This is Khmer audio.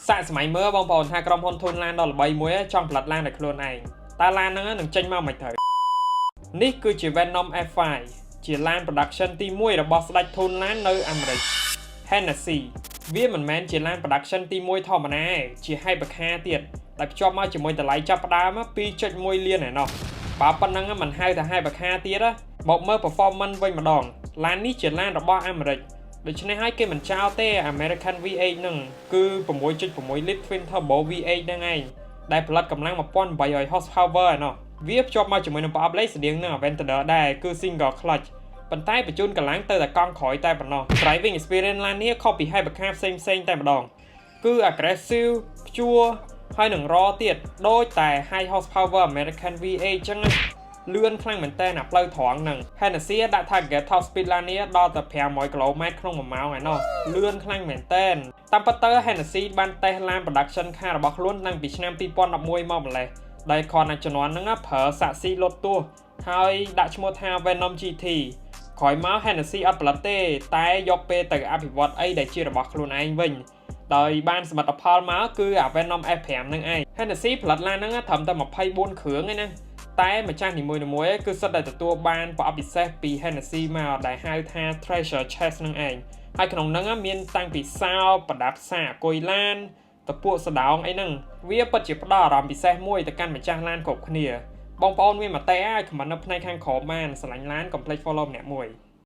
សាកសម័យមើលបងប្អូនថាក្រុមហ៊ុនធុនឡានដ៏ល្បីមួយចង់ផលិតឡានដោយខ្លួនឯងតើឡានហ្នឹងនឹងចេញមកមិនត្រូវនេះគឺជា Venom F5 ជាឡាន production ទី1របស់ស្ដេចធុនឡាននៅអាមេរិក Hennessy វាមិនមែនជាឡាន production ទី1ធម្មតាទេជា hypercar ទៀតដែលភ្ជាប់មកជាមួយតម្លៃចាប់ផ្ដើម2.1លានឯណោះបើប៉ុណ្ណឹងមិនហៅថា hypercar ទៀតណាមកមើល performance វិញម្ដងឡាននេះជាឡានរបស់អាមេរិកដូច្នេះហើយគេមិនចោលទេ American V8 ហ្នឹងគឺ6.6លីត្រ Twin Turbo V8 ហ្នឹងឯងដែលផលិតកម្លាំង1800 horsepower ឯណោះវាភ្ជាប់មកជាមួយនឹងប្រអប់លេខស្តៀងនឹង Aventador ដែរគឺ single clutch ប៉ុន្តែបញ្ជូនកម្លាំងទៅតែកង់ក្រោយតែប៉ុណ្ណោះ Driving experience ឡាននេះខុសពី hypercar ផ្សេងផ្សេងៗតែម្ដង គឺ aggressive ព្យួរហើយនឹងរទៀតដូចតែ high horsepower American V8 ចឹងណាលឿនខ្លាំងមែនតើអាផ្លូវត្រង់ហ្នឹង Hennessy ដាក់ target top speed ឡាននេះដល់ទៅ500គីឡូម៉ែត្រក្នុង1ម៉ោងឯណោះលឿនខ្លាំងមែនតើតាមពិតទៅ Hennessy បានតេស្តឡាន production car របស់ខ្លួនតាំងពីឆ្នាំ2011មកម្លេះដែលគ្រាន់តែជំនាន់ហ្នឹងប្រើសាក់ស៊ីលុតទោះហើយដាក់ឈ្មោះថា Venom GT ក្រោយមក Hennessy អត់ផលិតទេតែយកពេលទៅអភិវឌ្ឍអីដែលជារបស់ខ្លួនឯងវិញដោយបានសមិទ្ធផលមកគឺអា Venom F5 ហ្នឹងឯង Hennessy ផលិតឡានហ្នឹងត្រឹមតែ24គ្រឿងឯណាតែម្ចាស់នីមួយៗគឺសុទ្ធតែទទួលបានប្រអប់ពិសេសពី Hennessy មកដែលហៅថា Treasure Chest ហ្នឹងឯងហើយក្នុងហ្នឹងមានតាំងពីសោប្រដាប់សាកអគុយឡានតពួកសដោងអីហ្នឹងវាពិតជាផ្ដល់អារម្មណ៍ពិសេសមួយទៅកាន់ម្ចាស់ឡានគ្រប់គ្នាបងប្អូនមានមតិអាច comment នៅផ្នែកខាងក្រោមបានស្រឡាញ់ឡានកុំភ្លេច follow ម្នាក់មួយ។